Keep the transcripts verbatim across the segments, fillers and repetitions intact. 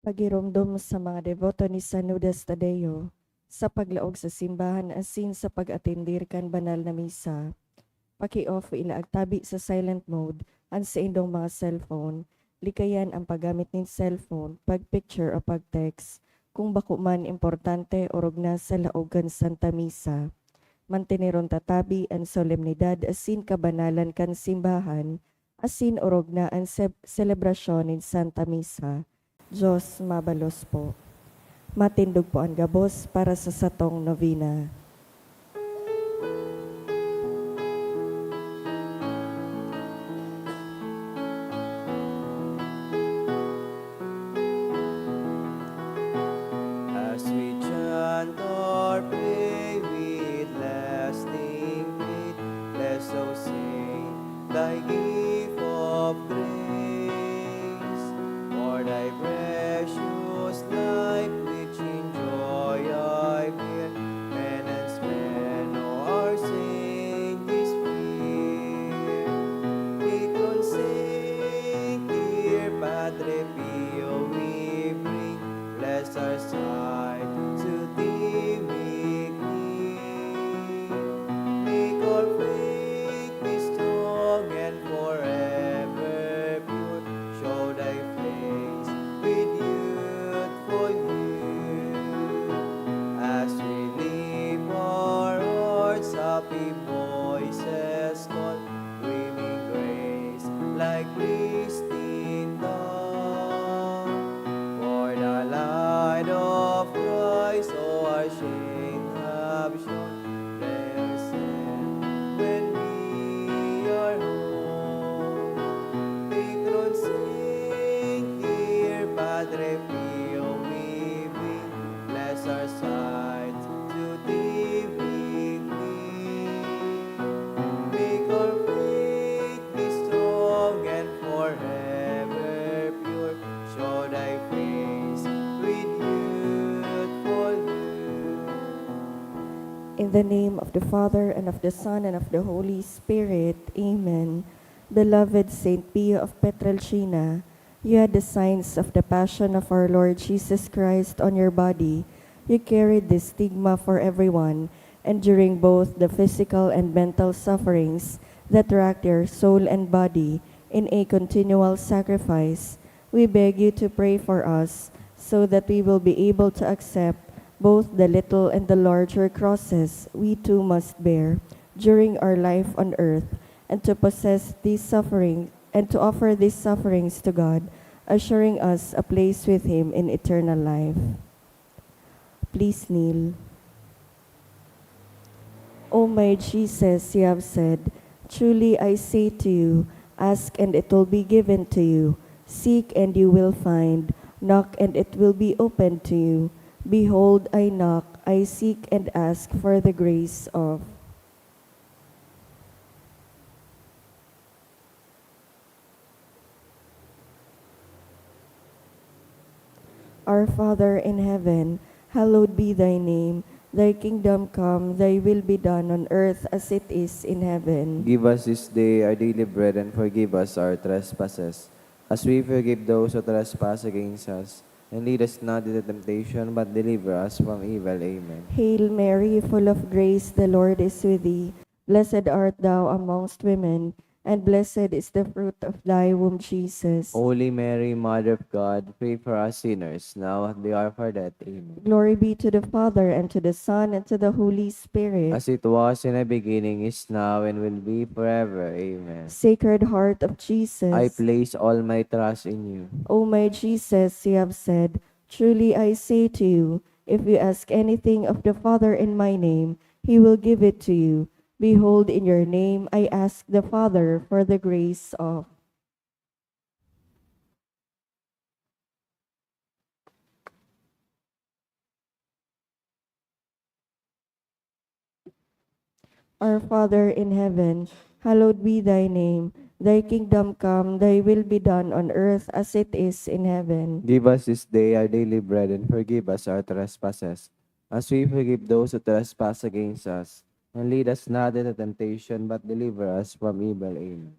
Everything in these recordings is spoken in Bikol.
Pagiromdom sa mga deboto ni San Judas Tadeo sa paglaog sa simbahan asin sa pag-atendir kan banal na misa. Paki-off o ilaag tabi sa silent mode an saindong mga cellphone. Likayan ang paggamit nin cellphone, pag-picture o pag-text kung bako man importante orog na sa laog kan Santa Misa. Manteneron ta tabi an solemnidad asin kabanalan kan simbahan asin orog na an seb-, selebrasyon nin Santa Misa. Diyos mabalos po. Matindog po an gabos para sa satong novena. As we chant or pray with lasting faith, bless, O Saint, thy gift of grace. For thy precious life, which in joy I bear, penance men or saint is fear. Patron saint, dear Padre Pio, we bring, bless our sight, to thee we cling. Make our faith be strong and forever pure. Show thy face with youthful hue. As we lift our hearts, happy voices call, streaming grace like pristine dawn. For the light of Christ, O our shame have shone, blessed when we are home. Patron saint, dear Padre Pio, we bring, bless our sight, to thee we cling. Make our faith be strong and forever pure. Show thy face with youthful hue. In the name of the Father, and of the Son, and of the Holy Spirit. Amen. Beloved Saint Pio of Pietrelcina, you had the signs of the passion of our Lord Jesus Christ on your body. You carried this stigma for everyone, enduring both the physical and mental sufferings that racked your soul and body in a continual sacrifice. We beg you to pray for us so that we will be able to accept both the little and the larger crosses we too must bear during our life on earth, and to possess these suffering, and to offer these sufferings to God, assuring us a place with Him in eternal life. Please kneel. O my Jesus, you have said, "Truly I say to you, ask and it will be given to you, seek and you will find, knock and it will be opened to you. Behold, I knock, I seek and ask for the grace of." Our Father in heaven, hallowed be thy name. Thy kingdom come, thy will be done on earth as it is in heaven. Give us this day our daily bread, and forgive us our trespasses, as we forgive those who trespass against us. And lead us not into temptation, but deliver us from evil. Amen. Hail Mary, full of grace, the Lord is with thee. Blessed art thou amongst women, and blessed is the fruit of thy womb, Jesus. Holy Mary, Mother of God, pray for us sinners, now at the hour of our death. Amen. Glory be to the Father, and to the Son, and to the Holy Spirit. As it was in the beginning, is now, and will be forever. Amen. Sacred Heart of Jesus, I place all my trust in you. O my Jesus, you have said, "Truly I say to you, if you ask anything of the Father in my name, he will give it to you." Behold, in your name I ask the Father for the grace of. Our Father in heaven, hallowed be thy name. Thy kingdom come, thy will be done on earth as it is in heaven. Give us this day our daily bread, and forgive us our trespasses, as we forgive those who trespass against us. And lead us not into temptation, but deliver us from evil. Amen.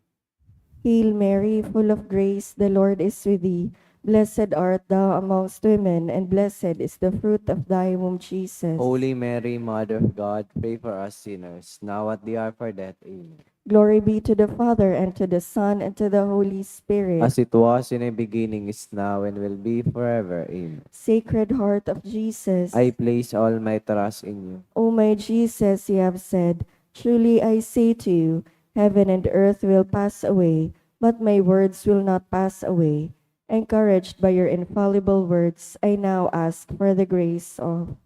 Hail Mary, full of grace, the Lord is with thee. Blessed art thou amongst women, and blessed is the fruit of thy womb, Jesus. Holy Mary, Mother of God, pray for us sinners, now at the hour of our death. Amen. Glory be to the Father, and to the Son, and to the Holy Spirit. As it was in the beginning, is now, and will be forever. Amen. Sacred Heart of Jesus. I place all my trust in you. O my Jesus, you have said, "Truly I say to you, heaven and earth will pass away, but my words will not pass away." Encouraged by your infallible words, I now ask for the grace of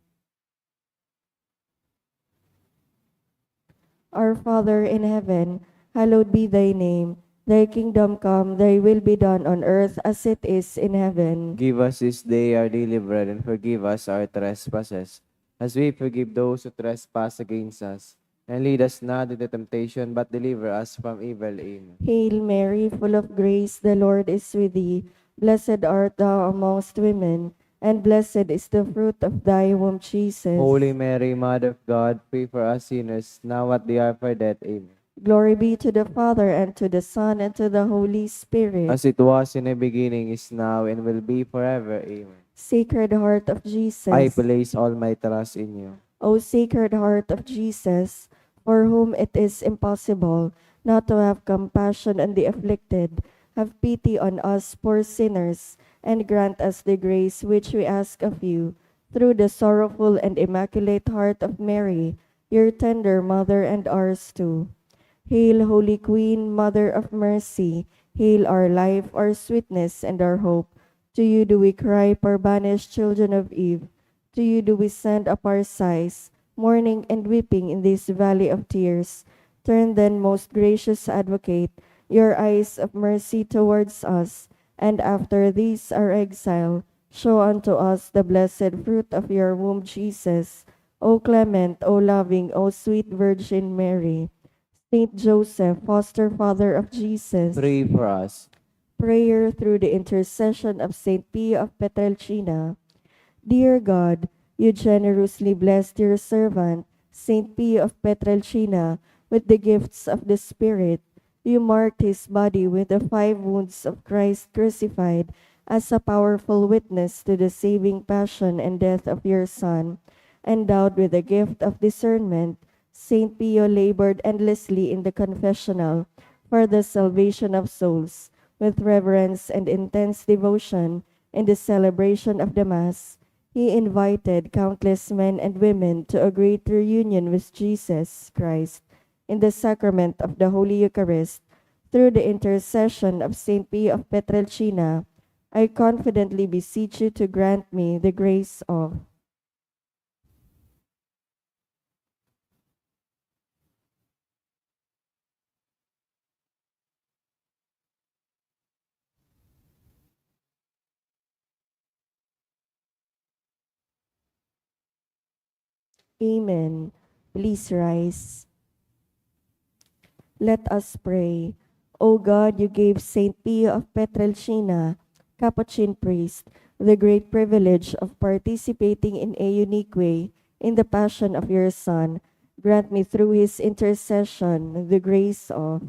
Our Father in heaven, hallowed be thy name. Thy kingdom come, thy will be done on earth as it is in heaven. Give us this day our daily bread, and forgive us our trespasses, as we forgive those who trespass against us. And lead us not into temptation, but deliver us from evil. Amen. Hail Mary, full of grace, the Lord is with thee. Blessed art thou amongst women, and blessed is the fruit of thy womb, Jesus. Holy Mary, Mother of God, pray for us sinners, now at the hour of our death. Amen. Glory be to the Father, and to the Son, and to the Holy Spirit. As it was in the beginning, is now, and will be forever. Amen. Sacred Heart of Jesus. I place all my trust in you. O Sacred Heart of Jesus, for whom it is impossible not to have compassion on the afflicted, have pity on us poor sinners, and grant us the grace which we ask of you, through the sorrowful and immaculate heart of Mary, your tender mother, and ours too. Hail, Holy Queen, Mother of Mercy, hail our life, our sweetness, and our hope. To you do we cry, poor banished children of Eve. To you do we send up our sighs, mourning and weeping in this valley of tears. Turn then, most gracious Advocate, your eyes of mercy towards us, and after this our exile, show unto us the blessed fruit of your womb, Jesus. O clement, O loving, O sweet Virgin Mary. Saint Joseph, foster father of Jesus. Pray for us. Prayer through the intercession of Saint Pio of Pietrelcina. Dear God, you generously blessed your servant, Saint Pio of Pietrelcina, with the gifts of the Spirit. You marked his body with the five wounds of Christ crucified as a powerful witness to the saving passion and death of your Son. Endowed with the gift of discernment, Saint Pio labored endlessly in the confessional for the salvation of souls. With reverence and intense devotion in the celebration of the Mass, he invited countless men and women to a greater union with Jesus Christ in the sacrament of the Holy Eucharist. Through the intercession of Saint Pio of Pietrelcina, I confidently beseech you to grant me the grace of Amen. Please rise. Let us pray. O God, you gave Saint Pio of Pietrelcina, Capuchin priest, the great privilege of participating in a unique way in the passion of your Son. Grant me through his intercession the grace of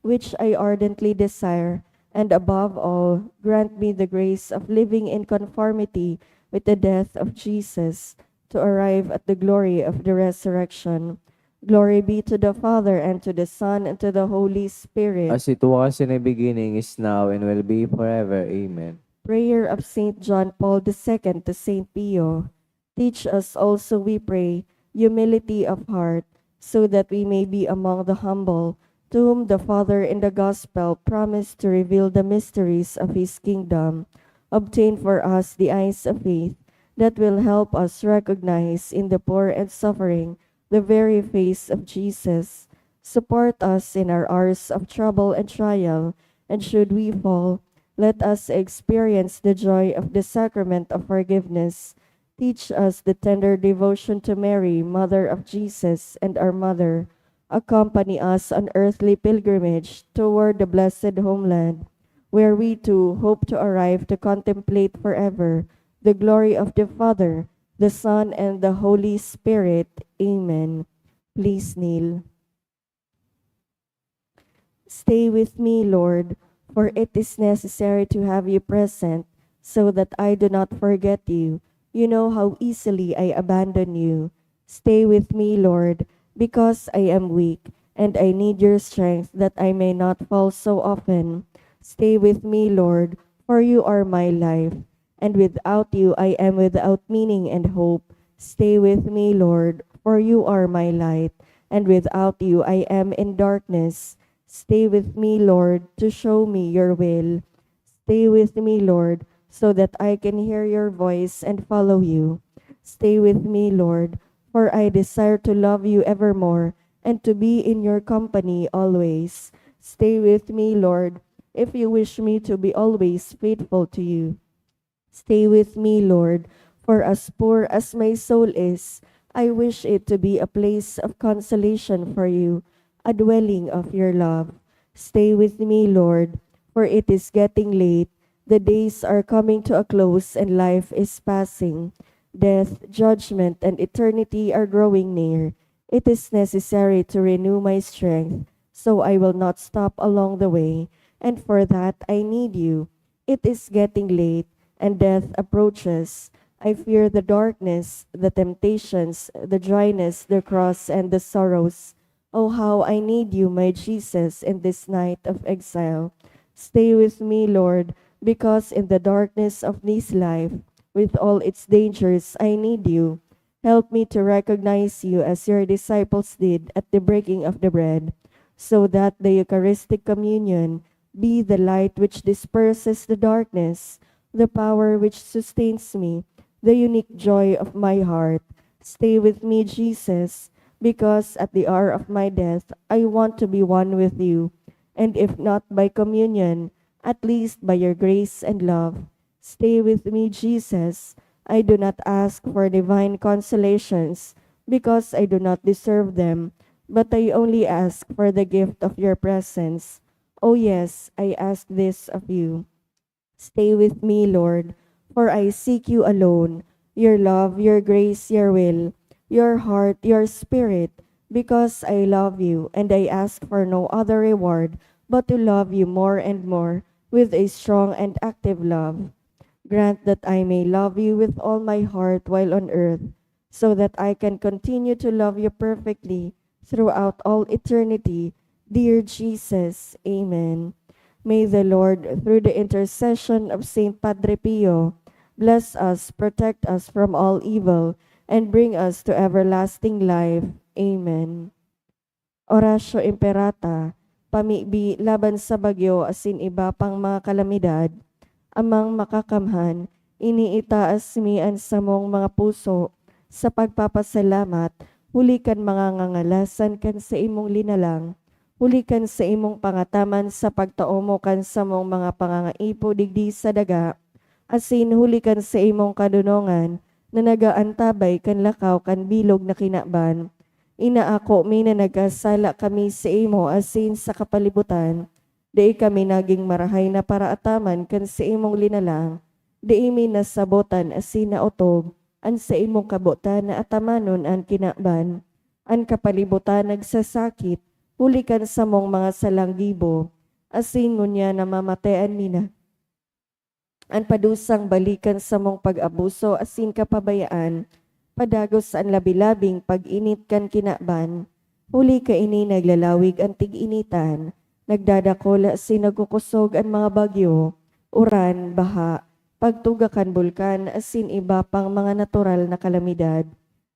which I ardently desire, and above all, grant me the grace of living in conformity with the death of Jesus, to arrive at the glory of the resurrection. Glory be to the Father, and to the Son, and to the Holy Spirit. As it was in the beginning, is now, and will be forever. Amen. Prayer of Saint John Paul the Second to Saint Pio. Teach us also, we pray, humility of heart, so that we may be among the humble, to whom the Father in the Gospel promised to reveal the mysteries of his kingdom. Obtain for us the eyes of faith that will help us recognize in the poor and suffering the very face of Jesus. Support us in our hours of trouble and trial, and should we fall, let us experience the joy of the sacrament of forgiveness. Teach us the tender devotion to Mary, Mother of Jesus, and our Mother. Accompany us on earthly pilgrimage toward the blessed homeland, where we too hope to arrive to contemplate forever the glory of the Father, the Son, and the Holy Spirit. Amen. Please kneel. Stay with me, Lord, for it is necessary to have you present, so that I do not forget you. You know how easily I abandon you. Stay with me, Lord, because I am weak, and I need your strength that I may not fall so often. Stay with me, Lord, for you are my life, and without you I am without meaning and hope. Stay with me, Lord, for you are my light, and without you I am in darkness. Stay with me, Lord, to show me your will. Stay with me, Lord, so that I can hear your voice and follow you. Stay with me, Lord, for I desire to love you evermore and to be in your company always. Stay with me, Lord, if you wish me to be always faithful to you. Stay with me, Lord, for as poor as my soul is, I wish it to be a place of consolation for you, a dwelling of your love. Stay with me, Lord, for it is getting late. The days are coming to a close and life is passing. Death, judgment, and eternity are growing near. It is necessary to renew my strength, so I will not stop along the way, and for that I need you. It is getting late, and death approaches. I fear the darkness, the temptations, the dryness, the cross, and the sorrows. Oh, how I need you, my Jesus, in this night of exile. Stay with me, Lord, because in the darkness of this life, with all its dangers, I need you. Help me to recognize you as your disciples did at the breaking of the bread, so that the Eucharistic communion be the light which disperses the darkness, the power which sustains me, the unique joy of my heart. Stay with me, Jesus, because at the hour of my death I want to be one with you, and if not by communion, at least by your grace and love. Stay with me, Jesus. I do not ask for divine consolations, because I do not deserve them, but I only ask for the gift of your presence. Oh yes, I ask this of you. Stay with me, Lord, for I seek you alone. Your love, your grace, your will, your heart, your spirit, because I love you, and I ask for no other reward but to love you more and more with a strong and active love. Grant that I may love you with all my heart while on earth, so that I can continue to love you perfectly throughout all eternity. Dear Jesus, amen. May the Lord, through the intercession of Saint Padre Pio, bless us, protect us from all evil, and bring us to everlasting life. Amen. Oratio Imperata, pamibi laban sa bagyo asin iba pang mga kalamidad. Amang Makakamhan, iniitaas mi an samong mga puso sa pagpapasalamat huli kan mga ngangalasan kan saimong linalang, huli kan saimong pangataman sa pagtao mo kan samong mga pangangaipo digdi sa daga, asin huli kan saimong kadonongan na nag-aantabay kan lakaw kan bilog na kinaban. Inaako mi na nagkasala kami saimo asin sa kapalibutan. Dai kami nagin marahay na paraataman kan saimong linalang. Dai mi nasabotan asin naotob an saimong kabotan na atamanon an kinaban. An kapalibutan nagsasakit huli kan samong mga salang gibo, asin ngunyan namamatean mi na. An padusang bali kan samong pag-abuso asin kapabayaan, padagos an labi-labing pag-init kan kinaban. Huli kaini naglalawig an tig-initan, nagdadakula asin nagkukosog an mga bagyo, uran, baha, pagtuga kan bulkan asin iba pang mga natural na kalamidad.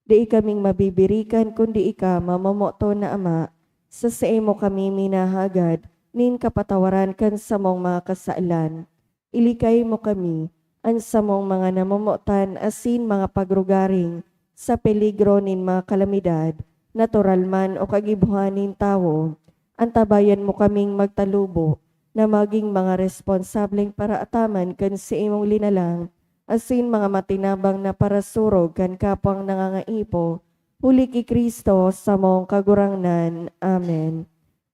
Dai kaming mabibirikan kundi ika, mamomoton na Ama, sa saimo kami minahagad nin kapatawaran kan samong mga kasalan. Ilikay mo kami, an samong mga namomotan asin mga pagrugaring, sa peligro nin mga kalamidad, natural man o kagibohan nin tawo. Antabayan mo kaming magtalubo na magin mga responsableng paraataman kan saimong linalang, asin mga matinabang na parasurog kan kapwang nangangaipo, huli ki Cristo, samong Kagurangnan. Amen.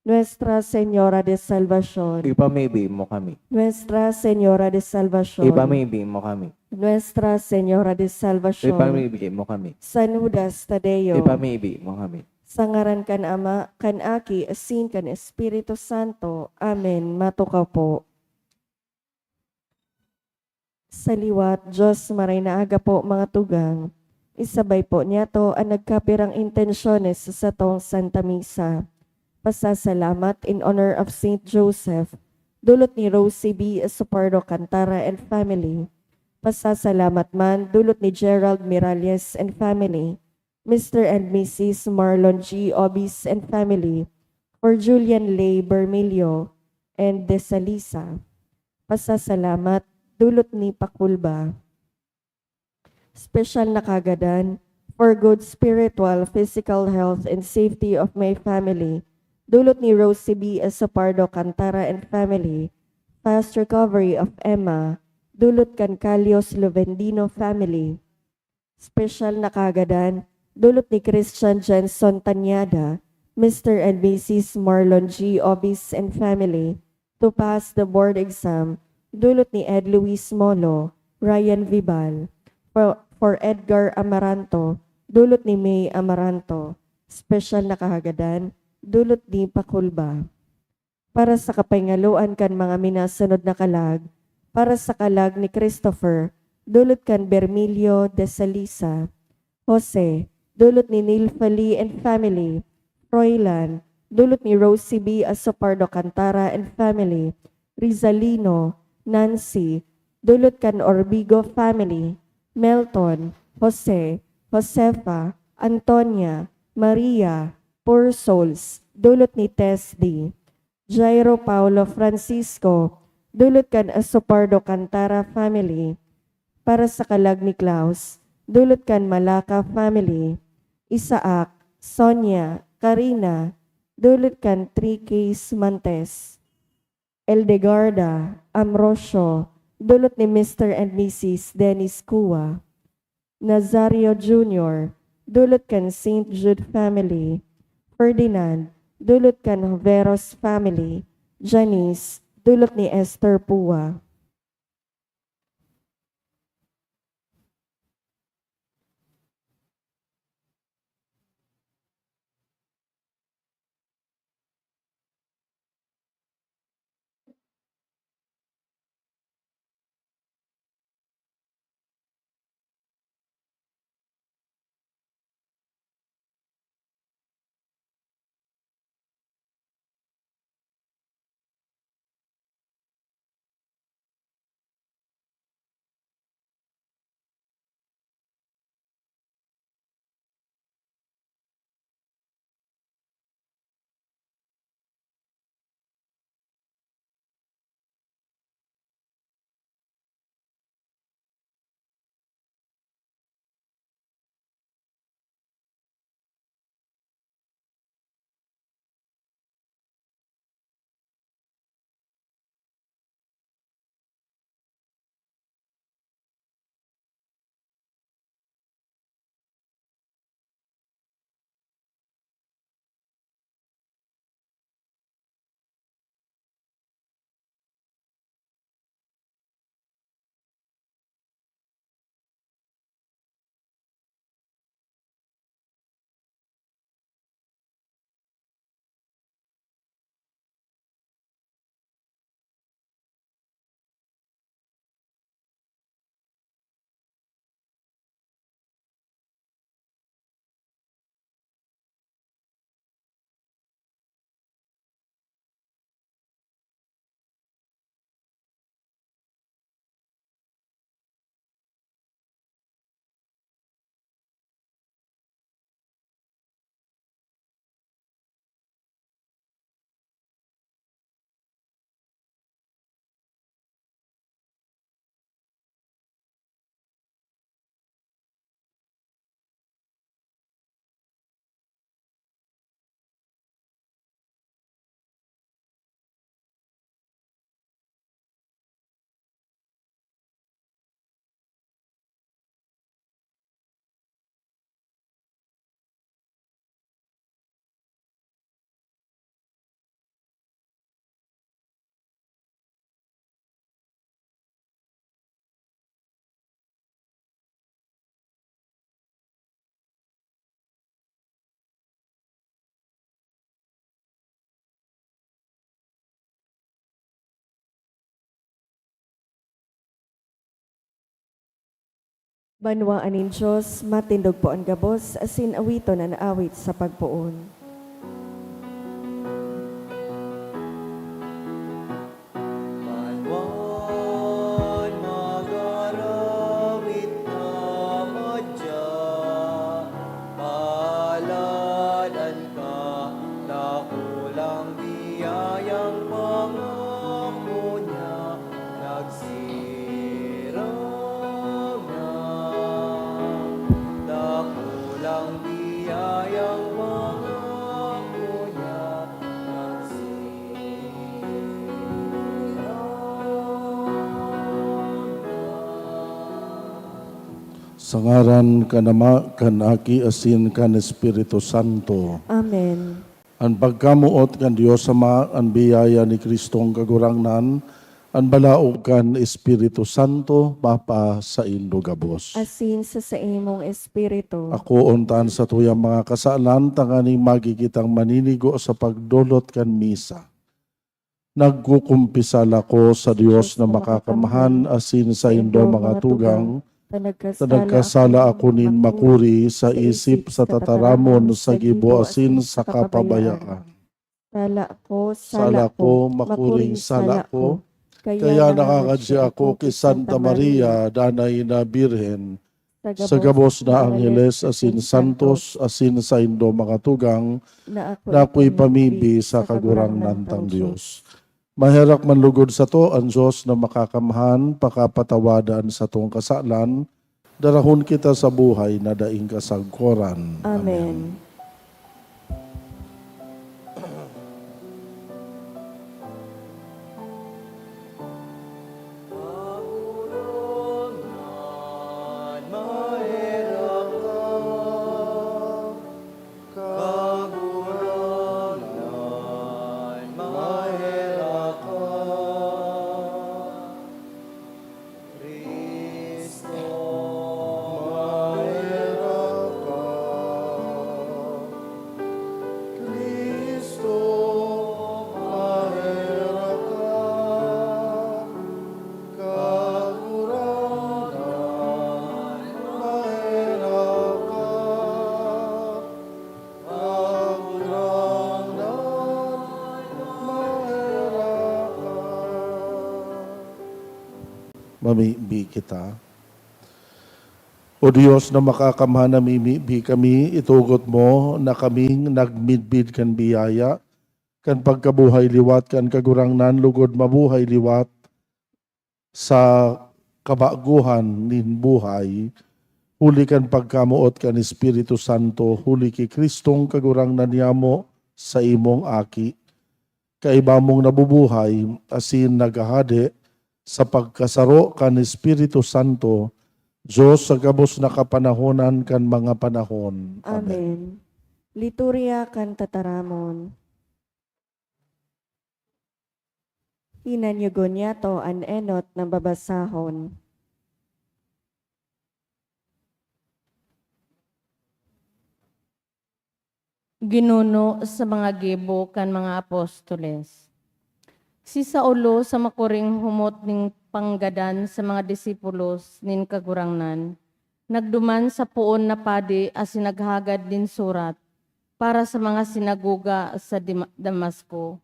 Nuestra Señora de Salvacion. Ipamibi mo kami. Nuestra Señora de Salvacion. Ipamibi mo kami. Nuestra Señora de Salvacion. Ipamibi mo kami. San Judas Tadeo. Ipamibi mo kami. Sa ngaran kan Ama, kan Aki, asin kan Espiritu Santo. Amen. Matukaw po. Sa liwat, Diyos, maray na aga po, mga tugang. Isabay po niyato an nagkapirang intensyones sa satong Santa Misa. Pasasalamat in honor of Saint Joseph, dulot ni Rosie B. Asopardo Cantara and family. Pasasalamat man, dulot ni Gerald Miralles and family, Mister and Missus Marlon G. Obis and family, for Julian Lay Bermilio and Desalisa. Pasasalamat, dulot ni Pakulba. Special na kagadan, for good spiritual, physical health and safety of my family, dulot ni Rosie B. Asopardo Cantara and family, fast recovery of Emma, dulot kan Calios Lovendino family. Special na kagadan, dulot ni Christian Jenson Tanyada, Mister and Missus Marlon G. Obis and family, to pass the board exam, dulot ni Ed Luis Molo, Ryan Vibal, for, for Edgar Amaranto, dulot ni May Amaranto, special na kahagadan, dulot ni Pakulba. Para sa kapahingaloan kan mga minasunod na kalag, para sa kalag ni Christopher, dulot kan Bermilio de Salisa, Jose, dulot ni Neil Fali and family, Froilan, dulot ni Rosie B. Asopardo Cantara and family, Rizalino, Nancy, dulot kan Orbigo family, Melton, Jose, Josefa, Antonia, Maria, Poor Souls, dulot ni Tess D. Jairo Paulo Francisco, dulot kan Asopardo Cantara family, para sa kalag ni Klaus, dulot kan Malaka family, Isaac, Sonia, Karina, dulot kan Triques Mantes, Eldegarda, Amrocio, dulot ni Mister and Missus Dennis Cua, Nazario Junior, dulot kan Saint Jude family, Ferdinand, dulot kan Joveros family, Janice, dulot ni Esther Pua. Banwaan nin Dios, matindog po an gabos, asin awiton an awit sa pagpoon. Banwaan mag-arawit na madya, palad an kadakulang biyayang pangako niya, nagsirang na. Dakulang biyayang pangako niya, nagsirang na. Sa ngaran kan Ama, kan Aki, asin kan Espiritu Santo. Amen. An pagkamoot kan Dios Ama, an biyaya ni Cristong Kagurangnan, an balaog kan Espiritu Santo, mapasaindo gabos. Asin sa saimong espiritu. Akoon ta an satuyang mga kasalan, tanganing magi kitang maninigo sa pagdolot kan misa. Nagkukumpisal ako sa Dios na makakamhan, asin saindo mga tugang, ta nagkasala ako nin makuri sa isip, sa tataramon, sa gibo, asin sa kapabayaan. Sala ko, sala ko, makuring sala ko. Kaya nangangadya ako ki Santa Maria, danay na Birhen, sa gabos na angheles asin santos, asin saindo mga tugang, na ako'y pamibi sa Kagurangnan tang Dios. Maherak man lugod sato an Dios na makakamhan, pakapatawada an satong kasalan, darahon kita sa buhay na daing kasagkoran. Amen. Amen. Kagurangnan, maherak ka. Cristo, maherak ka. Cristo, maherak ka. Kagurangnan, maherak ka. Kagurangnan, maherak ka. Mamibi kita. O Dios na makakamhan, namimibi kami, itugot mo na kaming nagmidbid kan biyaya kan pagkabuhay liwat kan Kagurangnan, lugod mabuhay liwat sa kabagohan nin buhay, huli kan pagkamoot kan Espiritu Santo, huli ki Cristong Kagurangnan niyamo, saimong Aki. Kaiba mong nabubuhay asin naghahade sa pagkasaro kan Espiritu Santo, Dios sa gabos na kapanahonan kan mga panahon. Amen. Amen. Liturya kan Tataramon. Hinanyugon niyato an enot na babasahon. Ginuno sa mga gibo kan mga apostoles. Si Saulo, sa makuring humot nin panggadan sa mga disipulos nin Kagurangnan, nagduman sa poon na padi asin naghagad nin surat para sa mga sinagoga sa Dima-, Damasco,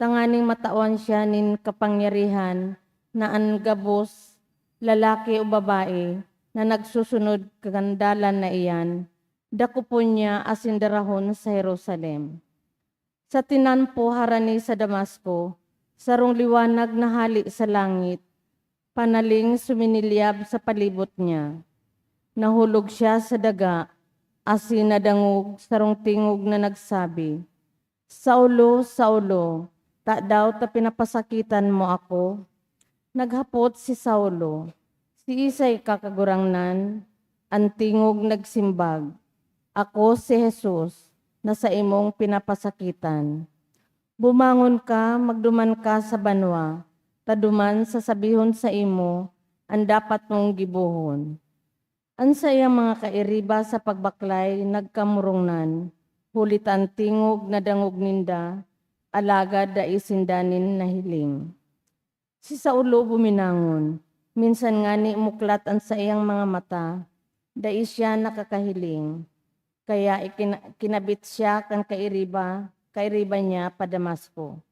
tanganing matawan siya nin kapangyarihan na an gabos, lalaki o babae, na nagsusunod kan dalan na iyan, dakopon niya asin darahon sa Jerusalem. Sa tinampo harani sa Damasco, sarong liwanag na hale sa langit, panaling suminilyab sa palibot niya. Nahulog siya sa daga, asin nadangog sarong tingog na nagsabi, "Saulo, Saulo, tadaw ta pinapasakitan mo ako?" Naghapot si Saulo, "Siisay ka, Kagurangnan?" An tingog nagsimbag, "Ako si Jesus, na saimong pinapasakitan. Bumangon ka, magduman ka sa banwa, ta duman sasabihon saimo an dapat mong gibohon." An saiyang mga kairiba sa pagbaklay nagkamurongnan, huli ta an tingog nadangog ninda, alagad dai sinda nin nahiling. Si Saulo buminangon, minsan ngani muklat an saiyang mga mata, dai siya nakakahiling. Kaya ikina-, kinabit siya kan kairiba, kairiba niya pa Damasco.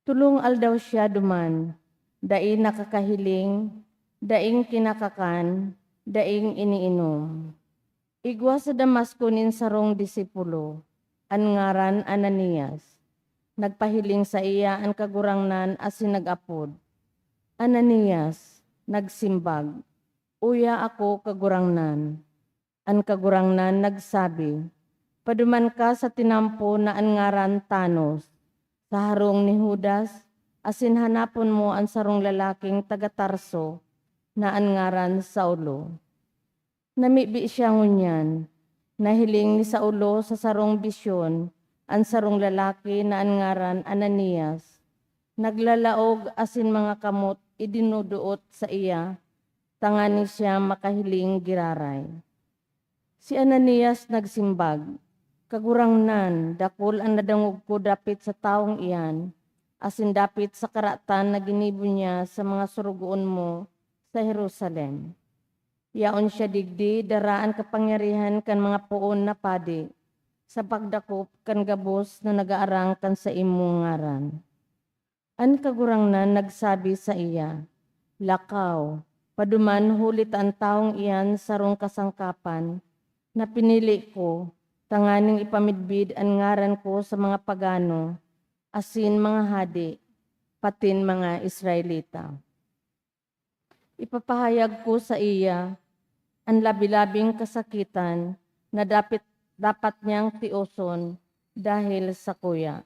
Tolong aldaw siya duman, dai nakakahiling, daing kinakakan, daing iniinom. Igwa sa Damasco nin sarong disipulo, an ngaran Ananias. Nagpahiling saiya an Kagurangnan asin nag-apod, "Ananias!" Nagsimbag, "Uya ako, Kagurangnan." An Kagurangnan nagsabi, "Paduman ka sa tinampo na an ngaran Tanos, sa harong ni Judas, asin hanapon mo an sarong lalaking taga Tarso na an ngaran Saulo." Namibi siya ngunyan. Nahiling ni Saulo sa sarong bisyon an sarong lalaki na an ngaran Ananias. Naglalaog asin mga kamot idinuduot saiya, tanganing siya makahiling giraray. Si Ananias nagsimbag, "Kagurangnan, dakul an nadangog ko dapit sa tawong iyan, asin dapit sa karatan na ginibo niya sa mga sorogoon mo sa Jerusalem. Yaon siya digdi dara an kapangyarihan kan mga poon na padi, sa pagdakop kan gabos na nagaarang kan saimong ngaran." An Kagurangnan nagsabi saiya, "Lakaw, paduman, huli ta an tawong iyan sarong kasangkapan na pinili ko tanganing ipamidbid an ngaran ko sa mga pagano asin mga hade, patin mga Israelita. Ipapahayag ko saiya an labi-labing kasakitan na dapit, dapat niyang tioson dahil sakuya."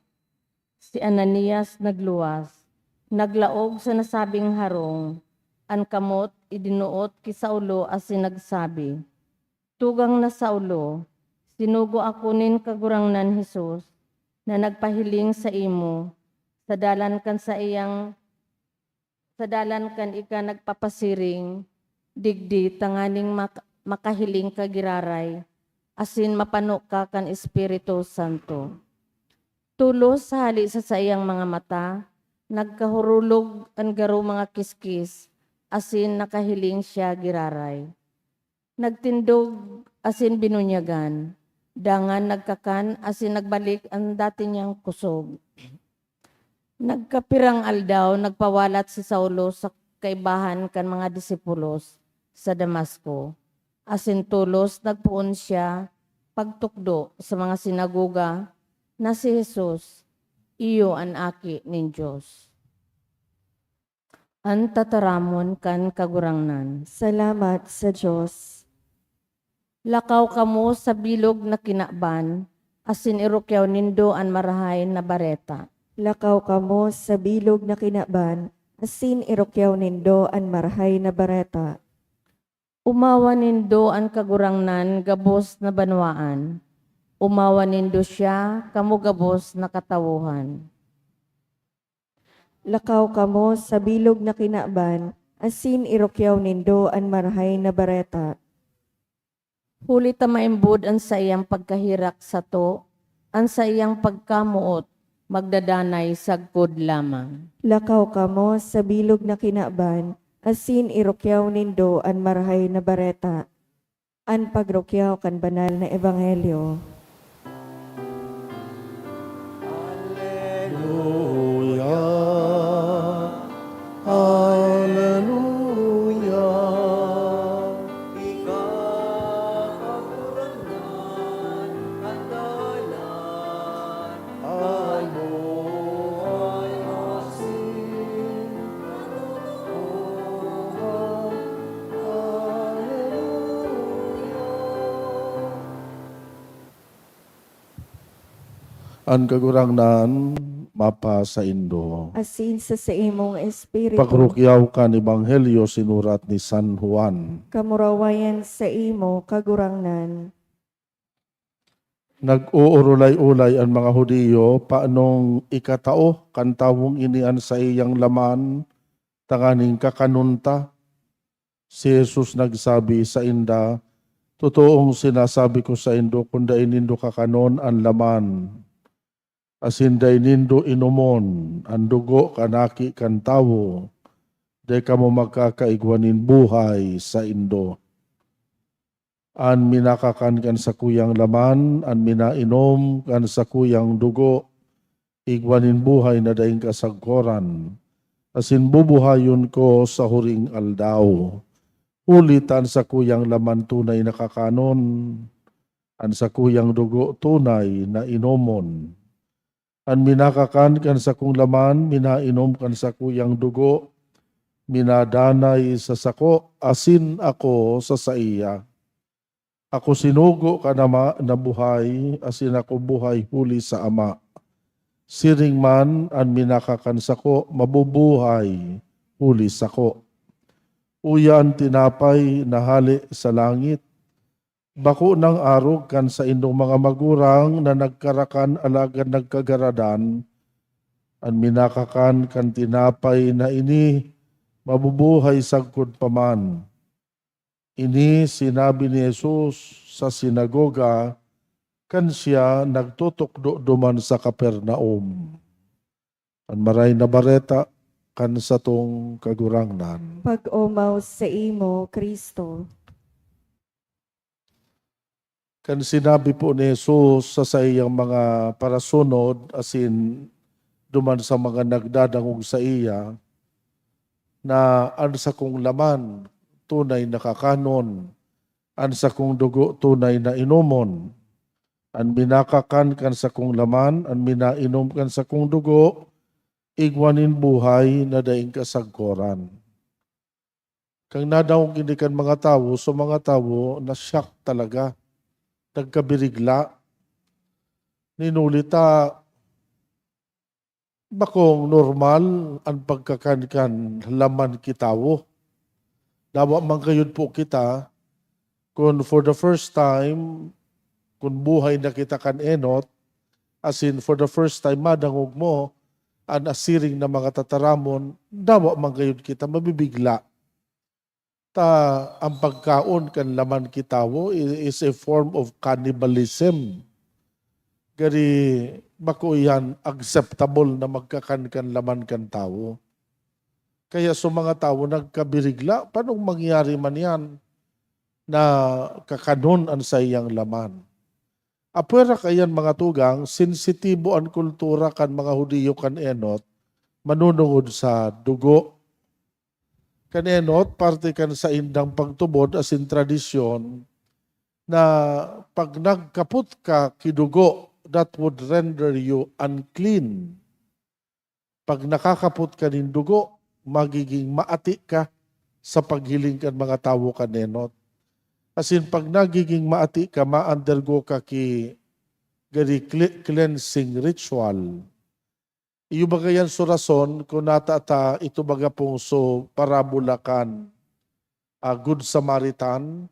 Si Ananias nagluwas, naglaog sa nasabing harong, an kamot idinuot ki Saulo asin nagsabi, "Tugang na Saulo, sinugo ako nin Kagurangnan Jesus na nagpahiling saimo sa dalan kan saiyang sa dalan kan ika nagpapasiring digdi tanganing mak-, makahiling ka giraray, asin mapano ka kan Espiritu Santo." Tolos hali sa saiyang mga mata, nagkahurulog an garo mga kiskis, asin nakahiling siya giraray. Nagtindog asin binunyagan, dangan nagkakan asin nagbalik an dati niyang kusog. Nagkapirang aldaw, nagpawalat si Saulo sa kaibahan kan mga disipulos sa Damasco, asin tolos nagpoon siya pagtukdo sa mga sinagoga na si Jesus iyo an Aki nin Dios. An tataramon kan Kagurangnan. Salamat sa Dios. Lakaw kamo sa bilog na kinaban, asin irukyaw nindo an Marahay na Bareta. Lakaw kamo sa bilog na kinaban, asin irukyaw nindo an Marahay na Bareta. Omawan nindo an Kagurangnan gabos na banwaan. Omawan nindo siya, kamo gabos na katawohan. Lakaw kamo sa bilog na kinaban, asin irukyaw nindo an Marahay na Bareta. Huli ta maimbod an saiyang pagkaherak sato, an saiyang pagkamoot magdadanay sagkod lamang. Lakaw kamo sa bilog na kinaban, asin irukyaw nindo an Marahay na Bareta. An pagrukyaw kan banal na ebanghelyo. Aleluya, aleluya. Ika, Kagurangnan, an dalan, an buhay, asin An Kagurangnan mapasaindo. Asin sa saimong espiritu. Pagrukyaw kan Ebanghelyo sinurat ni San Juan. Kamurawayan saimo, Kagurangnan. Nag-oorolay-olay an mga Judio paanong ikatao kan tawong ini an saiyang laman tanganing kakanon ta. Si Jesus nagsabi sainda, "Totoong sinasabi ko saindo, kun dai nindo kakanon an laman, asin dai nindo inomon an dugo kan Aki kan Tawo, dai kamo magkakaigwa nin buhay saindo." An minakakan kan sakuyang laman, an minainom kan sakuyang dugo, igwa nin buhay na daing kasagkoran, asin bubuhayon ko sa huring aldaw. Huli ta an sakuyang laman tunay na kakanon, an sakuyang dugo tunay na inomon. An minakakan kan sakong laman, minainom kan sakuyang dugo, minadanay sa sako, asin ako sa saiya. Ako sinugo kan Ama na buhay, asin ako buhay huli sa Ama. Siring man, an minakakan sako, mabubuhay huli sako. Uya an tinapay na hale sa langit. Bako nang arog kan saindong mga magurang na nagkarakan alagad nagkagaradan, an minakakan kan tinapay na ini mabubuhay sagkod pa man. Ini sinabi ni Jesus sa sinagoga kan siya nagtutukdo duman sa Capernaum. An Maray na Bareta kan satong Kagurangnan. Pag-omaw saimo, Cristo. Kan sinabi po ni Jesus sa saiyang mga parasunod, asin duman sa mga nagdadangog saiya, na an sakong laman tunay na kakanon, an sakong dugo tunay na inomon. An minakakan kan sakong laman, an minainom kan sakong dugo, igwa nin buhay na daing kasagkoran. Kan nadangog ini kan mga tawo, so mga tawo na-shock talaga, nagkabirigla. Ninuli ta, bakong normal an pagkakan kan laman ki tawo. Dawa man gayud po kita, kun for the first time, kun buhay na kita kan enot, asin for the first time madangog mo an asiring na mga tataramon, dawa man gayud kita mabibigla. Ta an pagkaon kan laman ki tawo i-, is a form of cannibalism. Gari bako iyan acceptable na magkakan kan laman kan tawo. Kaya so mga tawo nagkabirigla, "Paanong mangyari man iyan na kakanon an saiyang laman?" Apwera kaiyan, mga tugang, sensitibo an kultura kan mga Judio kan enot manunungod sa dugo. Kan enot, parte kan saindang pagtubod asin tradisyon na pag nagkapot ka ki dugo, that would render you unclean. Pag nakakapot ka nin dugo, magiging maati ka sa paghiling kan mga tawo kan enot. Asin pag nagiging maati ka, ma-undergo ka ki gari cle-, cleansing ritual. Iyo baga yan so rason kun nata ta ito baga pong so parabola kan, ah, Good Samaritan,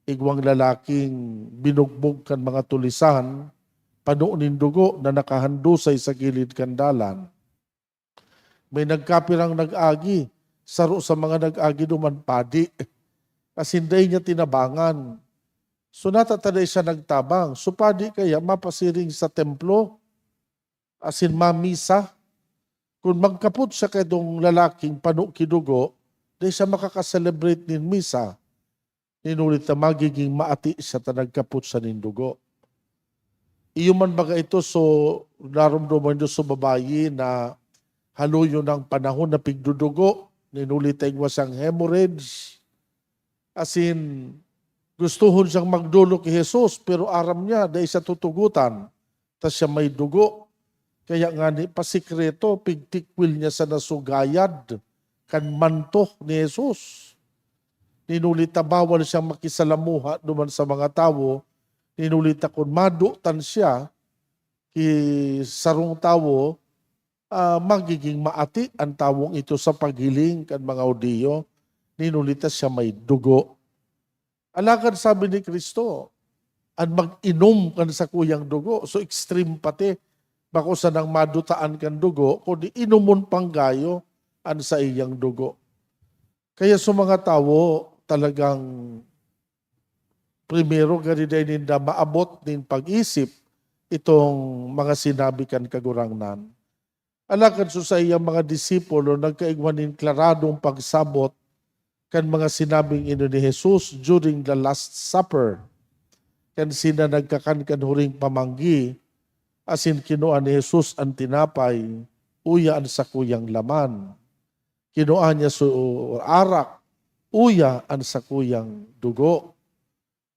igwang lalaking binugbog kan mga tulisan, pano nin dugo na nakahandusay sa gilid kan dalan. May nagkapirang nag-agi, saro sa mga nag-agi duman padi, asin dai niya tinabangan. So, nata ta dai siya nagtabang. So, padi kaya mapasiring sa templo, asin mamisa. Kun magkapot siya kaitong lalaking pano ki dugo, dai siya makaka-celebrate nin misa. Nin huli ta magiging maati siya ta nagkapot siya nin dugo. Iyo man baga ito, so, naromdoman niyo so babayi na haloyo nang panahon na pigdudugo, nin huli ta igwa siyang hemorrhage. Asin, gustohon siyang magdolo ki Jesus, pero aram niya, dai siya tutugotan, ta siya may dugo. Kaya ngani, pasikreto, pigtikwil niya sana so gayad kan manto ni Jesus. Nin huli ta bawal siyang makisalamuha duman sa mga tawo, nin huli ta kun madotan siya ki sarong tawo, ah, magiging maati an tawong ito sa paghiling kan mga Judio, nin huli ta siya may dugo. Alagad sabi ni Cristo, "An mag-inom kan sakuyang dugo," so extreme pati, bako sanang madutaan kan dugo, kundi inomon panggayo an saiyang dugo. Kaya sa mga tawo, talagang primero, gari dai ninda maabot nin pag-isip itong mga sinabi kan Kagurangnan. Alagad so saiyang mga disipulo nagkaigwa nin klaradong pagsabot kan mga sinabing ini ni Jesus during the Last Supper, kan sinda nagkakan kan huring pamanggi, asin kinua ni Jesus an tinapay, uya an sakuyang laman. Kinua niya so arak, uya an sakuyang dugo.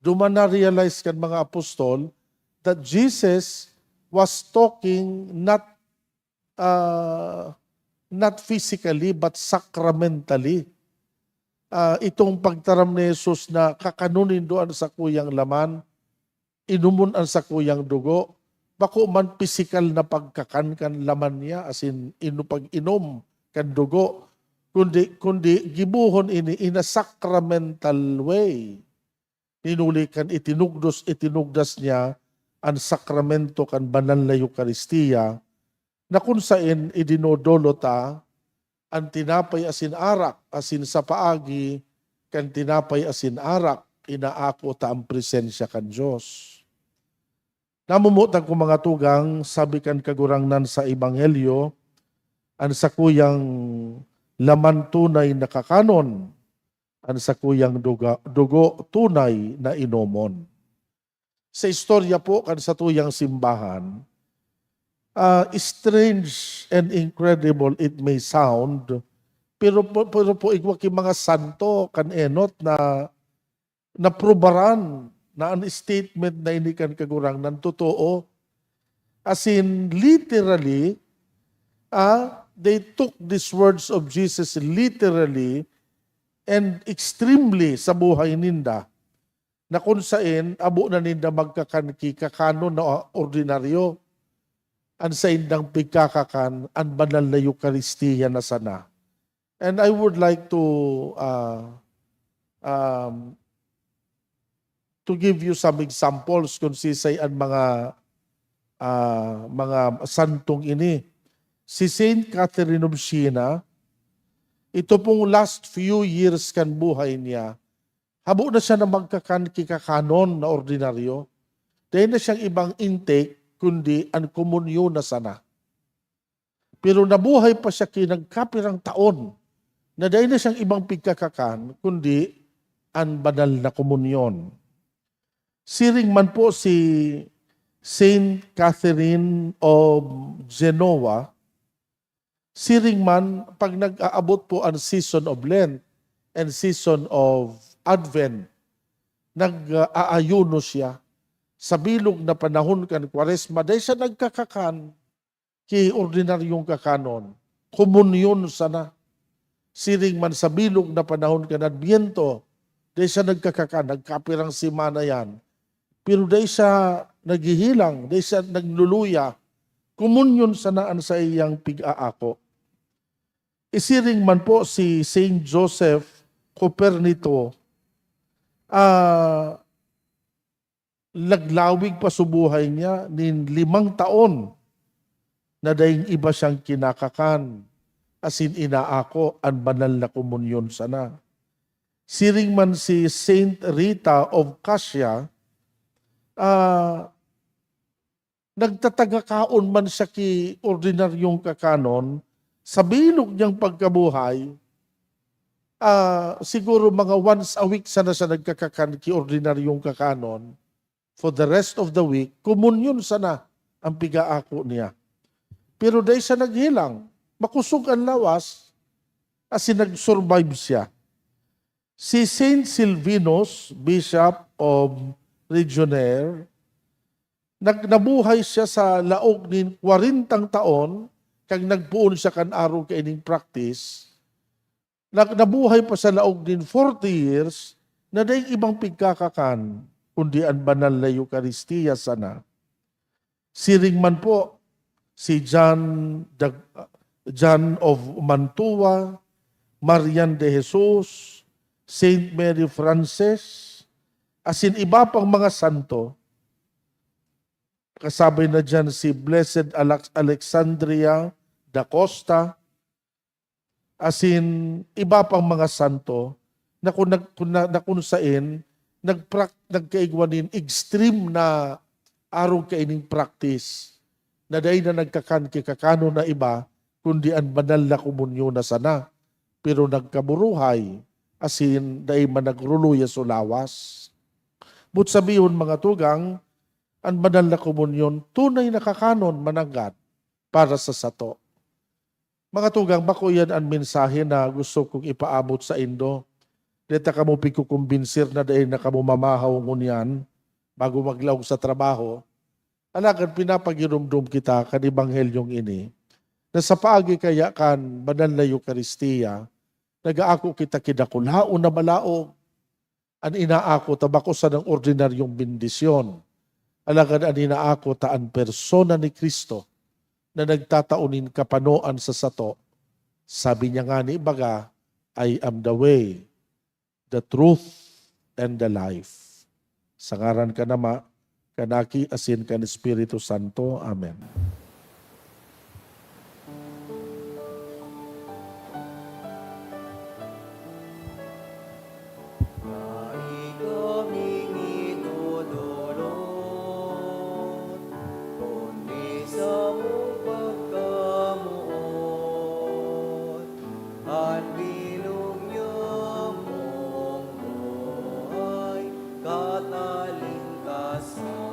Duman na-realize kan mga apostol that Jesus was talking not, ah, not physically but sacramentally. Ah, itong pagtaram ni Jesus na kakanon nindo an sakuyang laman, inumon an sakuyang dugo, bako man pisikal na pagkakan kan laman niya, asin ino-, pag-inom kan dugo, kundi, kundi gibohon ini in a sacramental way. Hinuli kan itinugdos, itinugdas niya an sakramento kan banal na Eukaristia, na kun saen idinodolo ta an tinapay asin arak, asin sa paagi kan tinapay asin arak, inaako ta an presensya kan Dios. Namumutan ko, mga tugang, sabi kan Kagurangnan sa Ebanghelyo, an sakuyang laman tunay na kakanon, an sakuyang duga-, dugo tunay na inomon. Sa istorya po kan satuyang simbahan, ah, strange and incredible it may sound, pero po, pero po igwa ki mga santo kan enot na naprubaran na an statement na ini kan Kagurangnan totoo. As in, literally, ah, they took these words of Jesus literally and extremely sa buhay ninda, na kun saen abo na ninda magkakan ki kakanon na ordinaryo. An saindang pigkakakan, an banal na Eukaristia na sana. And I would like to, ah, um, to give you some examples kung sisay an mga, ah, mga santong ini. Si Saint Catherine of Siena, ito pong last few years kan buhay niya, habo na siya na magkakan ki kakanon na ordinaryo. Dai na siyang ibang intake, kundi an komunyon na sana. Pero nabuhay pa siya ki nagkapirang taon na dai na siyang ibang pigkakakan, kundi an banal na komunyon. Siring man po si Saint Catherine of Genoa, siring man pag nag-aabot po an season of Lent and season of Advent, nag-aayuno siya. Sa bilog na panahon kan Kwaresma, dai siya nagkakakan ki ordinaryong kakanon, komunyon sana. Siring man sa bilog na panahon kan Adbyento, dai siya nagkakakan, nagkapirang semana yan. Pero dai siya naghihilang, dai siya nagluluya. Komunyon sana an saiyang pig-aako. Isiring man po si Saint Joseph Copernicto, ah, naglawig pa so buhay niya nin limang taon na daing iba siyang kinakakan, asin inaako an banal na komunyon sana. Siring man si Saint Rita of Cascia, ah, nagtatagakaon man siya ki ordinaryong kakanon, sa bilog niyang pagkabuhay, ah, siguro mga once a week sana siya nagkakakan ki ordinaryong kakanon. For the rest of the week, komunyon sana ang pigaako niya. Pero dai siya naghilang, makosog an lawas, asin nag-survive siya. Si Saint Silvinus, Bishop of Legionnaire, nag-, nabuhay siya sa laog nin kwarentang taon, kag nagpoon siya kan arog kaining practice. Nag-, nabuhay pa sa laog nin forty years na daing ibang pigkakakan, kundi an banal na Eukaristia sana. Siring man po si John, Dag-, John of Mantua, Marian de Jesus, Saint Mary Frances, asin iba pang mga santo. Kasabay na diyan si Blessed Alex-, Alexandria da Costa, asin iba pang mga santo na kun nag-, kun na, na kun saen nagprak-, nagkaigwa nin extreme na arog kaining practice, na dai na nagkakan ki kakanon na iba, kundi an banal na komunyon na sana. Pero nagkaburuhay asin dai man nagruluya so lawas. Boot sabihon, mga tugang, an banal na komunyon tunay na kakanon mananggad para sa sato. Mga tugang, bako iyan an mensahe na gusto kong ipaabot saindo. Dai ta kamo pigkukumbinsir na dai na kamo mamahaw ngunyan bago maglaog sa trabaho. Alagad pinapagiromdom kita kan Ebanghelyong ini, na sa paagi kaya kan Banal na Eukaristia, nag-aako kita ki dakulaon na balaog. An inaako ta bako sanang ordinaryong bendisyon, alagad an inaako ta an persona ni Cristo na nagtatao nin kapanoan sa sato. Sabi niya ngani baga, "I am the way, the truth, and the life." Sa ngaran kan Ama, kan Aki, asin kan Espiritu Santo. Amen. Dai kami idodolot, kundi samong pagkamoot, an bilog niyang buhay katalingkasan.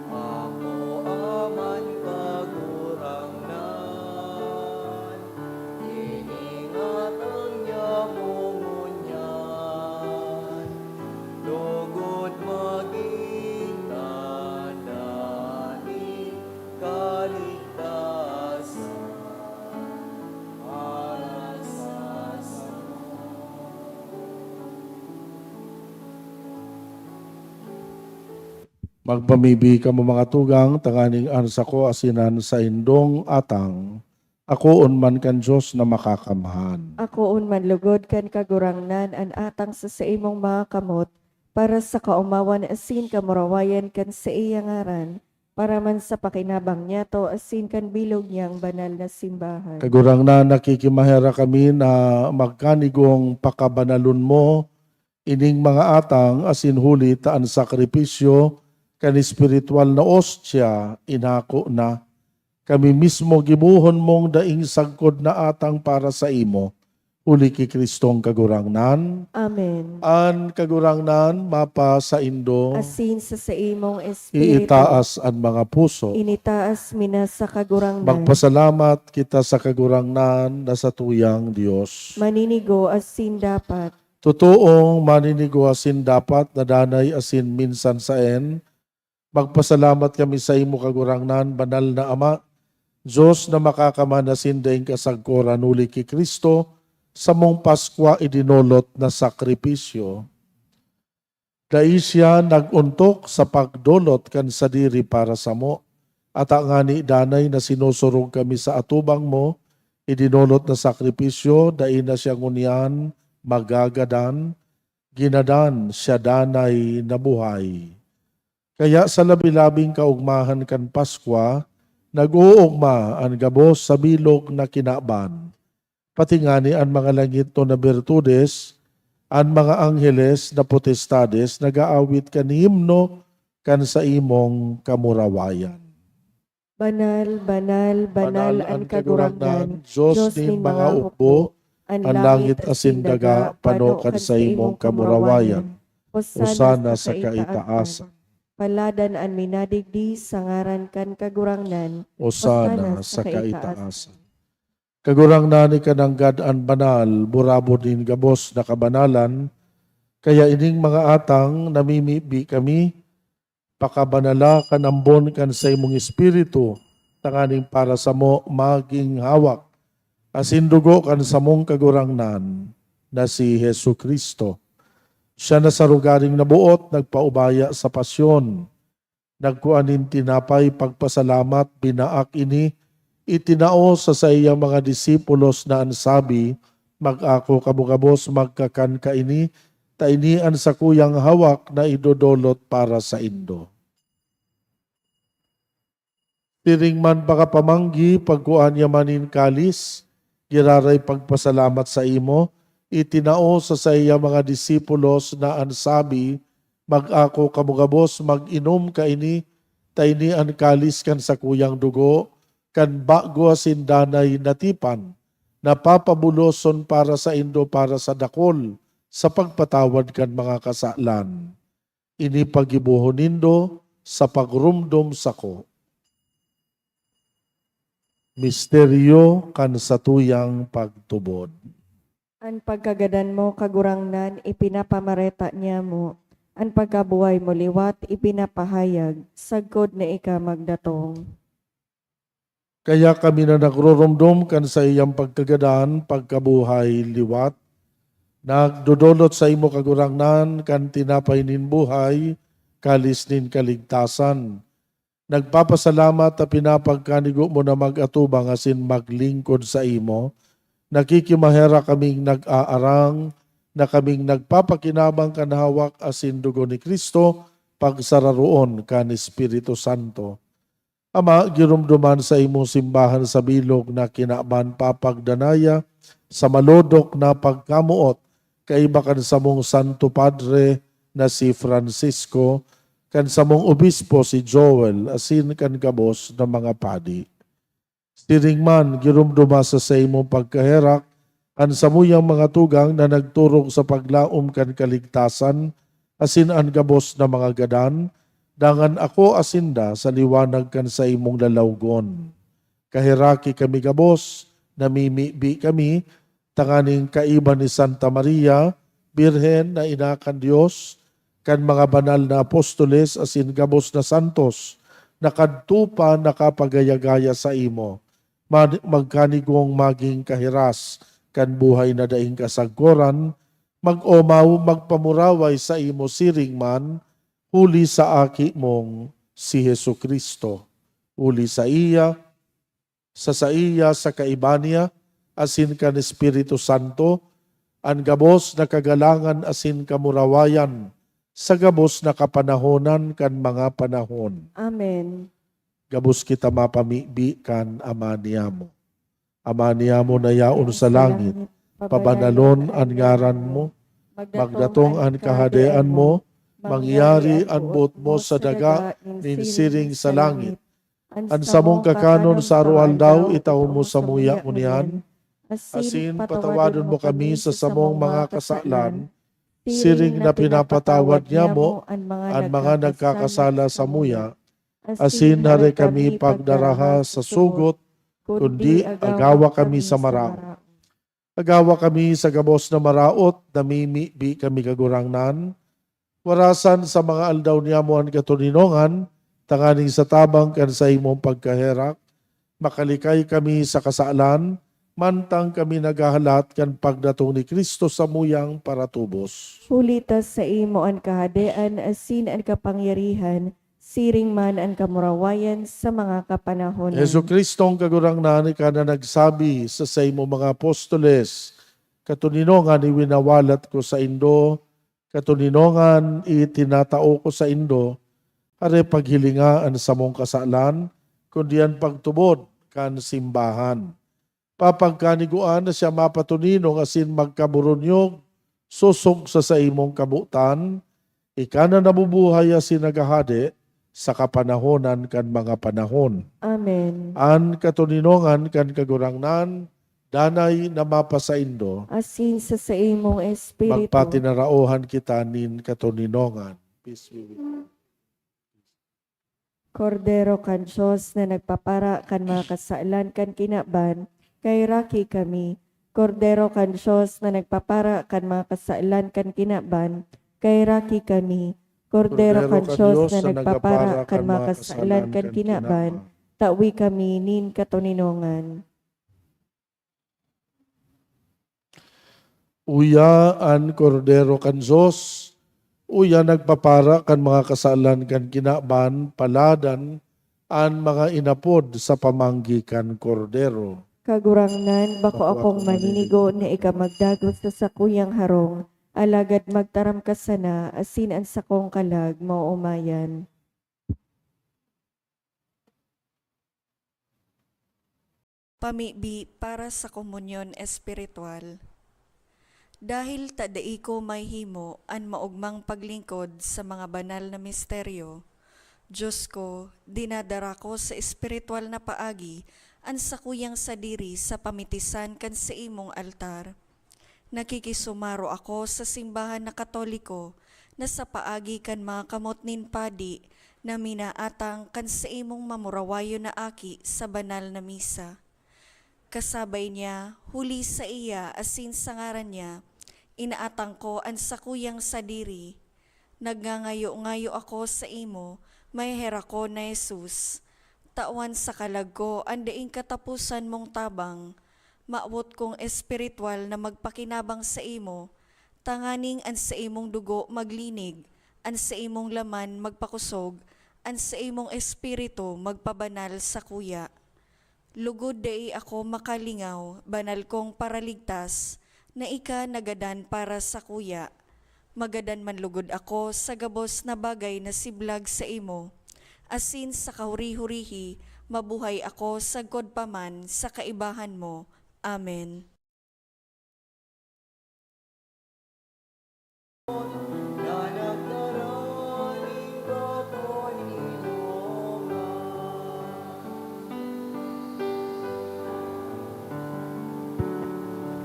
Akoa man, Kagurangnan, iningat ang nyamo ngunyan, lugod magin tanda nin kaligtasan para sa sato. Magpamibi kamo, mga tugang, tanganing an sako asin an saindong atang akoon man kan Dios na Makakamhan. Akoon man lugod kan Kagurangnan an atang sa saimong mga kamot, para sa kaomawan asin kamurawayan kan saiyang ngaran, para man sa pakinabang niyato asin kan bilog niyang banal na simbahan. Kagurangnan, nakikimaherak kami na magkanigong pakabanalon mo ining mga atang asin huli ta an sakripisyo kan espiritual na ostya inako na. Kami mismo gibohon mong daing sagkod na atang para saimo, huli ki Cristong Kagurangnan. Amen. An Kagurangnan mapasaindo. Asin sa saimong espiritu. Iitaas an mga puso. Initaas mi na sa Kagurangnan. Magpasalamat kita sa Kagurangnan na satuyang Dios. Maninigo asin dapat. Totoong maninigo asin dapat na danay asin minsan saen, magpasalamat kami saimo, Kagurangnan, Banal na Ama, Dios na Makakamhan asin daing kasagkoran, huli ki Cristo, samong Paskwa idinolot na sakripisyo. Dai siya nag-ontok sa pagdolot kan sadiri para samo, ata ngani danay na sinusurog kami sa atubang mo, idinolot na sakripisyo, dai na siya ngunyan magagadan, ginadan siya danay na buhay. Kaya sa labi-labing kaogmahan kan Paskwa, nag-oogma an gabos sa bilog na kinaban. Pati ngani an mga langitnon na birtudes, an mga angheles na potestades nag-aawit kan himno kan saimong kamurawayan. Banal, banal, banal an Kagurangnan, Dios nin mga hukbo, an langit asin daga pano kan saimong kamurawayan. Hosana sa kaitaasan. Paladan an minadigdi sa ngaran kan Kagurangnan. Hosana sa kaitaasan. Kagurangnan, ika nanggad an banal, burabod nin gabos na kabanalan. Kaya ining mga atang namimibi kami, pakabanala kan ambon kan saimong Espiritu, tanganing para samo magin hawak asin dugo kan samong Kagurangnan na si Jesu-Cristo. Siya na sa rogaring naboot nagpaubaya sa pasyon. Nagkua nin tinapay, pagpasalamat, binaak ini, itinao sa saiyang mga disipulos na an sabi, "Mag-ako kamo gabos, magkakan kaini, ta ini an sakuyang hawak na idodolot para saindo." Siring man pakapamanggi, pagkua niya man nin kalis, giraray pagpasalamat saimo, itinao sa saiyang mga disipulos na an sabi, "Mag-ako kamo gabos, mag-inom kaini, ta ini an kalis kan sakuyang dugo, kan bago asin danay na tipan, na papabuloson para saindo para sa dakul sa pagpatawad kan mga kasalan. Ini paggibohon nindo sa pagromdom sako. Misteryo kan satuyang pagtubod. An pagkagadan mo, Kagurangnan, ipinapamareta niamo. An pagkabuhay mo liwat, ipinapahayag, sagkod na ika magdatong. Kaya kami na nagroromdom kan saiyang pagkagadan, pagkabuhay liwat, nagdodolot saimo, Kagurangnan, kan tinapay nin buhay, kalis nin kaligtasan. Nagpapasalamat ta pinapagkanigo mo na mag-atubang asin maglingkod saimo. Nakikimaherak kaming nag-aarang na kaming nagpapakinabang kan hawak asin dugo ni Cristo, pagsararoon kan Espiritu Santo. Ama, giromdoman sa imong simbahan sa bilog na kinaban papagdanaya sa malodok na pagkamoot, kaiba kan samong Santo Padre na si Francisco, kan samong obispo si Joel, asin kan gabos na mga padi. Siring man, giromdoma sa saimong pagkaherak an samuyang mga tugang na nagturog sa paglaom kan kaligtasan, asin an gabos na mga gadan, dangan akoa sinda sa liwanag kan saimong lalawgon. Kaheraki kami gabos, namimibi kami, tanganing kaiba ni Santa Maria, Birhen na ina kan Dios, kan mga banal na apostoles asin gabos na santos, na kadto pa nakapagaya-gaya saimo, mag-, magkanigong magin kahiras kan buhay na daing kasagkoran, mag-omaw, magpamuraway saimo siring man, huli sa Aki mong si Jesu-Cristo. Huli saiya, sa saiya, sa kaiba niya, asin kan Espiritu Santo, an gabos na kagalangan asin kamurawayan, sa gabos na kapanahonan kan mga panahon. Amen. Gabos kita mapamibi kan Ama niyamo. Ama niyamo na yaon sa langit, pabanalon an ngaran mo, magdatong an kahadean mo, mangyari an boot mo sa daga nin siring sa langit. An samong kakanon sa aroaldaw, itao mo samuya ngunyan, asin patawadon mo kami sa samong mga kasalan, siring na pinapatawad niamo an mga nagkakasala samuya, asin hare kami pagdaraha sa sugot, kundi agawa kami sa maraot. Agawa kami sa gabos na maraot, namimibi kami, Kagurangnan. Warasan sa mga aldaw niamo an katoninongan, tanganing sa tabang kan saimong pagkaherak, makalikay kami sa kasalan, mantang kami naghahalat kan pagdatong ni Cristo samuyang paratubos. Huli ta saimo an kahadean asin an kapangyarihan, siring man an kamurawayan sa mga kapanahonan. Jesu-Cristong Kagurangnan, ika na nagsabi sa saimong mga apostoles, "Katoninongan iwinawalat ko saindo, katoninongan itinatao ko saindo." Hare, paghilinga an samong kasalan, kundi an pagtubod kan simbahan. Papagkaniguan na siya mapatoninong asin magkaburunyog sosog sa saimong kabotan, ika na nabubuhay asin naghahade sa kapanahonan kan mga panahon. Amen. An katoninongan kan Kagurangnan, danay na mapasaindo. Asin sa saimong espiritu. Magpatinaraohan kita nin katoninongan. Peace be with you. Kordero kan Dios na nagpapara kan mga kasalan kan kinaban, kaheraki kami. Kordero kan Dios na nagpapara kan mga kasalan kan kinaban, kaheraki kami. Kordero kan Dios na nagpapara kan mga kasalan kan kinaban, tawi kami nin katoninongan. Uya an Kordero kan Dios, uya nagpapara kan mga kasalan kan kinaban, paladan an mga inapod sa pamanggi kan Kordero. Kagurangnan, bako akong maninigo na ika magdagos sa sakuyang harong, alagad magtaram ka sana, asin an sakong kalag maoomayan. Pamibi para sa komunyon espiritual. Dahil ta dai ko mahihimo an maogmang paglingkod sa mga banal na misteryo, Diyos ko, dinadara ko sa espiritual na paagi an sakuyang sadiri sa pamitisan kan saimong altar. Nakikisumaro ako sa simbahan na Katoliko na sa paagi kan mga kamot nin padi na minaatang kan saimong mamurawayon na aki sa banal na misa. Kasabay niya, huli sa iya asin sa ngaran niya, inaatang ko an sakuyang sadiri. Nagngangayo-ngayo ako saimo, maheherakon na Jesus. Tawan sa kalag ko an daing kataposan mong tabang. Mawot kong espiritual na magpakinabang saimo, tanganing an saimong dugo maglinig, an saimong laman magpakosog, an saimong espiritu magpabanal sakuya. Lugod dai ako makalingaw, banal kong Paraligtas, na ika nagadan para sakuya. Magadan man lugod ako sa gabos na bagay na siblag saimo, asin sa kahuri-hurihi, mabuhay ako sagkod pa man sa kaibahan mo. Amen.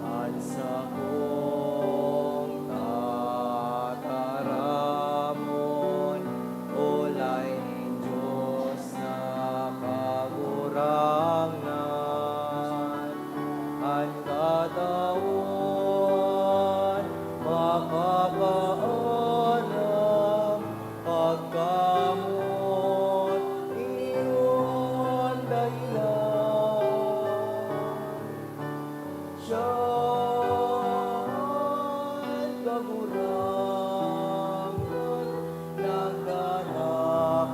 An sakong tataramon, olay nin Dios na Kagurangnan. An katawan makakaaram, pagkamot iyo an dahilan. Siya an Kagurangnan, nagdara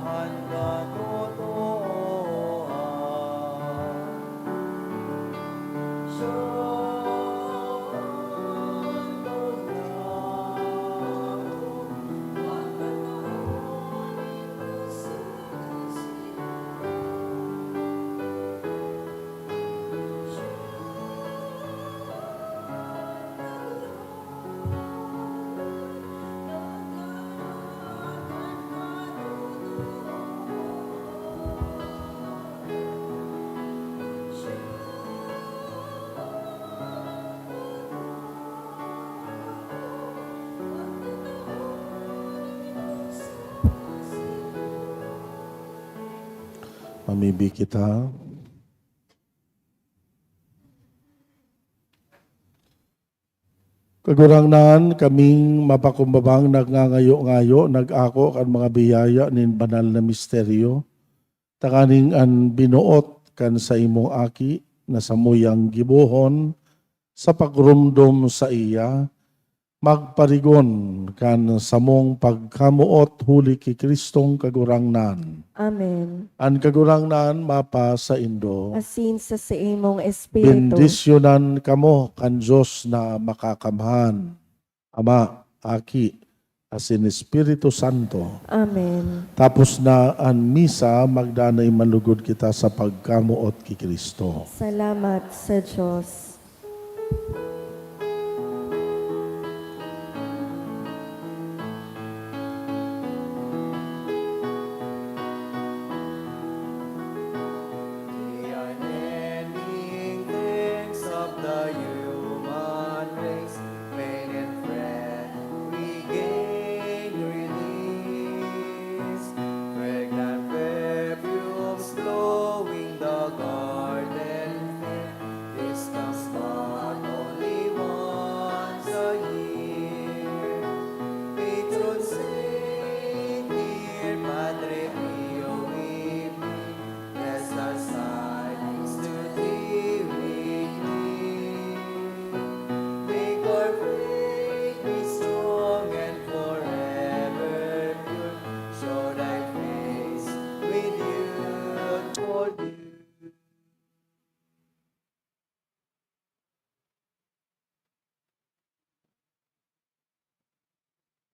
kan katotoohan. Mamibi kita. Kagurangnan, kaming mapakumbabang nagngangayo-ngayo, nag-ako kan mga biyaya nin banal na misteryo, tanganing an binuot kan saimong Aki na samuyang gibohon sa pagromdom saiya, magparigon kan samong pagkamoot huli ki Cristong Kagurangnan. Amen. An Kagurangnan mapasaindo. Asin sa saimong espiritu. Bendisyonan kamo kan Dios na Makakamhan, Ama, Aki, asin Espiritu Santo. Amen. Tapos na an misa, magdanay man lugod kita sa pagkamoot ki Cristo. Salamat sa Dios.